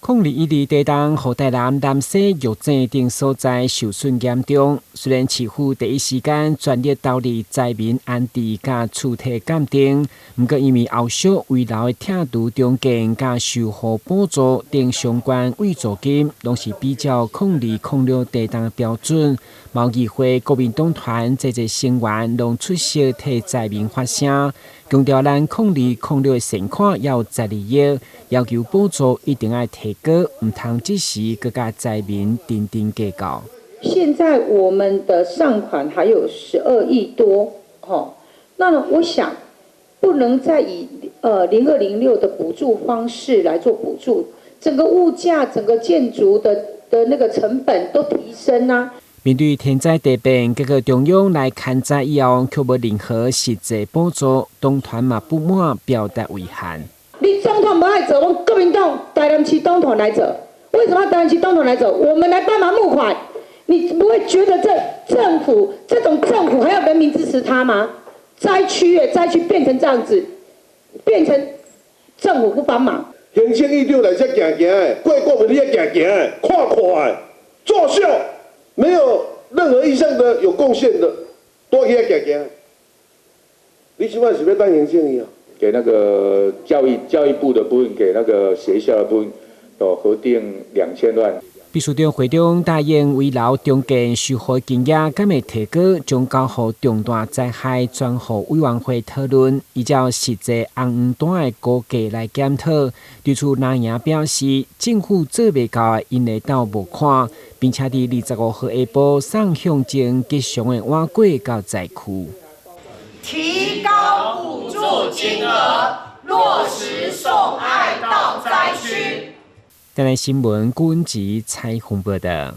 0212地動，予台南南勢、玉井等所在受損嚴重。雖然市府第一時間全力投入災民安置佮厝體鑑定，毋過因為後續危樓的拆除重建佮修護補助等相關慰助金，攏是比照0206地動的標準。貓議會國民黨團濟濟成員攏出席替災民發聲，強調咱0206的善款猶有12億，要求補助一定愛提高，毋通這時閣佮災民斤斤計較。現在我們的善款還有12億多，吼，那我想不能再以0206的補助方式來做補助，整個物價、整個建築的那個成本都提升啊。面對天災地變，結果中央來勘災以後，卻無任何實際補助，黨團嘛不滿，表達遺憾。你總統無愛做，我國民黨台南市黨團來做。為什麼台南市黨團來做？我們來幫忙募款。你不會覺得這政府這種政府還要人民支持他嗎？災區誒，災區變成這樣子，變成政府不幫忙。行政院長來遮行行的，過過門遐行行的，看看的，作秀，沒有任何一項的有貢獻的，都去遐行行。你這擺是欲當行政院啊？給那個教育部的部分，給那個學校的部分，哦，核定2000萬。秘書長會長答應危樓重建修護金額，敢會提高，將交予重大災害專戶委員會討論，依照實際紅黃單的估價來檢討。對此，藍營表示，政府做袂到的，𪜶會鬥募款，並且佇25號下晡送象徵吉祥的碗粿到災區。提高補助金額，落實送愛到災區。台南新聞，郭文吉採訪報道。